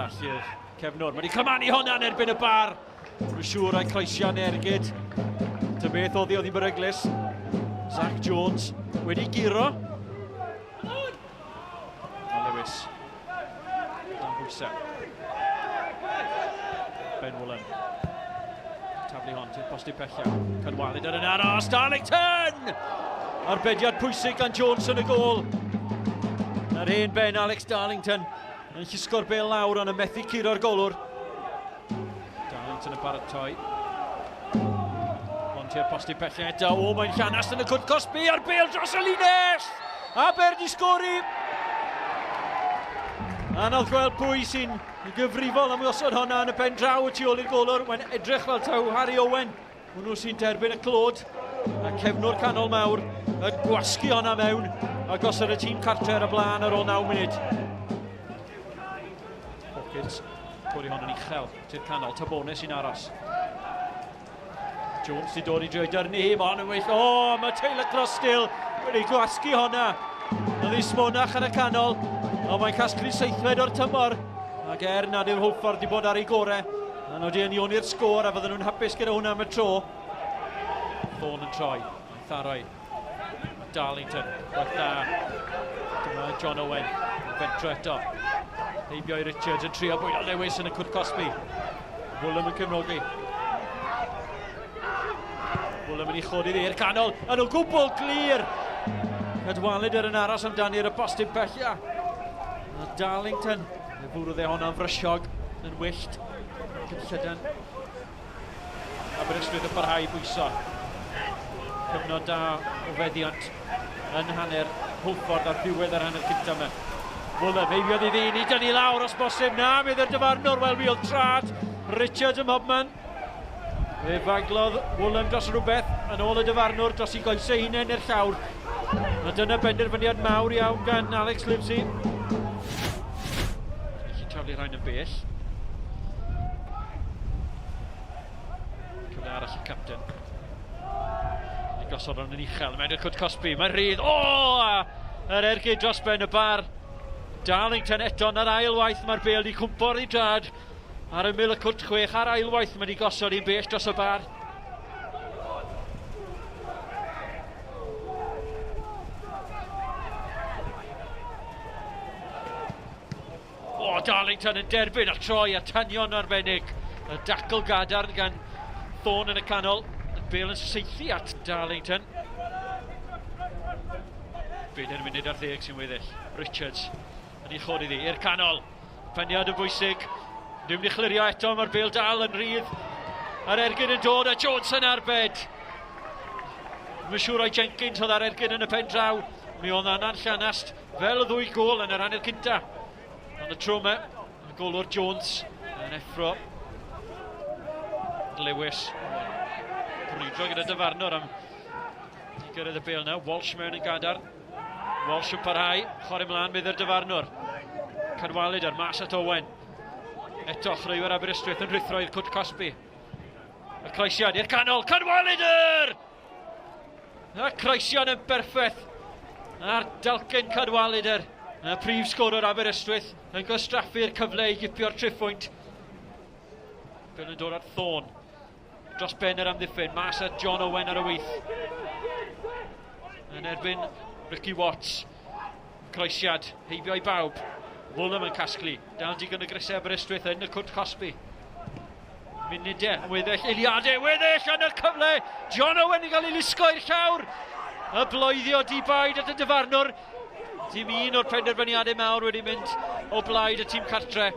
arall i'r cefnwr. Mae wedi cymanu hwnna yn erbyn y bar. Rwy'n siŵr ai croesiad neu ergyd. Ta beth oedd hi, oedd hi'n beryglus. Zach Jones wedi guro. Mae Lewis dan bwysau. Ben Woolen. Taflu hon, ti'r postyn pellaf. Cynwalid ar yn aros, Darlington! Arbediad pwysig gan Jones yn y gôl. Na'r hen ben Alex Darlington yn llusgo'r bel lawr ond yn methu curo'r golwr. Darlington yn paratoi. Ond tua'r postyn pellaf eto. O, mae'n llanast yn y cwrt cosbi a'r bel dros y linell! Aber di sgori! Anodd gweld pwy sy'n gyfrifol am gosod honna yn y pen draw y tu ôl i'r golwr. Mae'n edrych fel taw Harry Owen. Hwnnw sy'n derbyn y clod. A cefnwr canol mawr yn gwasgu honna mewn a gosod y tîm cartre ar y blaen ar ôl 9 munud. Hawkins, codi hon yn uchel, tu'r canol, Tabone sy'n aros. Jones di dod i drio dyrnu hi, mae hon yn well. O, oh, mae Taylor Crossdale wedi gwasgu honna. Yn ddismonach yn y canol, ond mae'n casglu seithfed o'r tymor. Ac er nad yw'r Hwlffordd wedi bod ar ei gorau, maen nhw wedi unioni'r sgôr a fydden nhw'n hapus gyda hwnna am y tro. Thorne yn troi, yn tharoi. Darlington, gwaith da. Dyma John Owen, yn fentro eto. Heibio i Richards yn trio bwydo Lewis yn y cwrt cosbi. Woolam yn cefnogi. Woolam yn ei chodi ddi i'r canol, yn o gwbl glir. Cadwaladr yn aros amdani ar y postyn pella. A Darlington, fe fwrdd e honno'n frysiog, yn wyllt, ac yn llydan. Aberystwyth yn parhau i bwyso. Cyfnod da o feddiant yn hanner Hwlffordd ar ddiwedd yr hanner cyntaf yma. Muller, feifiodd i ddyn i dynnu lawr os bosib. Na, mi oedd yr dyfarnwr, wel mi oedd trad Richards ym mhobman. Fe faglodd Woolam dros rhywbeth yn ôl y dyfarnwr dros i goesau hunain i'r llawr. A dyna benderfyniad mawr iawn gan Alex Livesey. Felly taflu rhain yn bell. Cyfle arall i'r capten. Ei gosod o'n yn uchel. Mae'n i'r cwt cosbi. Mae'n rhydd. O! A yr ergyd dros ben y bar. Darlington eto yn yr ail waith. Mae'r bel di cwmpo'r i drad. Ar ymyl y cwrt chwech a'r ail waith mae wedi gosod un bell dros y bar. O, Darlington yn derbyn a troi a tanio'n arbennig. Y dacl gadarn gan Thorne yn y canol. Y bel yn saethu at Darlington. Bedair munud ar ddeg sy'n weddill. Richards yn ei chod iddi i'r canol. Peniad yn bwysig. Dwi'n mynd i chlirio eto, mae'r bel dal yn rhydd. A'r ergyd yn dod a Jones yn arbed. Mae'n siŵr o'i Jenkins oedd ar ergyd yn y pen draw. Mi oedd Anna'n llanast fel y ddwy gol yn yr hanner cynta. Ond y tro yma, y golwr Jones yn effro. Lewis. Brwydro gyda dyfarnwr am i gyrraedd y bel yna. Walsh mewn yn gadarn. Walsh yn parhau, chwarae mlaen bydd yr dyfarnwr. Cadwaladr, mas at Owen. Eto, chreuwyr Aberystwyth yn rhuthro i'r cwt cosbi. Y croesiad i'r canol, Cadwaladr! Y croesiad yn berffaith. A'r dalcen Cadwaladr, y prif sgorwr Aberystwyth, yn gwastraffu'r cyfle i gipio'r triphwynt. Bel yn dod at Thorne. Dros ben yr amddiffyn, mas at John Owen ar y wyth. Yn erbyn Ricky Watts. Croesiad, heibio i bawb. Woolham yn casglu. Dal digon o grysau Aberystwyth yn y cwrt cosbi. Munudau yn weddill, eiliadau weddill yn y cyfle. John Owen yn cael ei lusgo i'r llawr. Y bloeddio di baid at y dyfarnwr. Dim un o'r penderfyniadau mawr wedi mynd o blaid y tîm cartre.